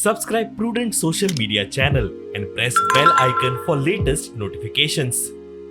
Subscribe Prudent Social Media channel and press bell icon for latest notifications.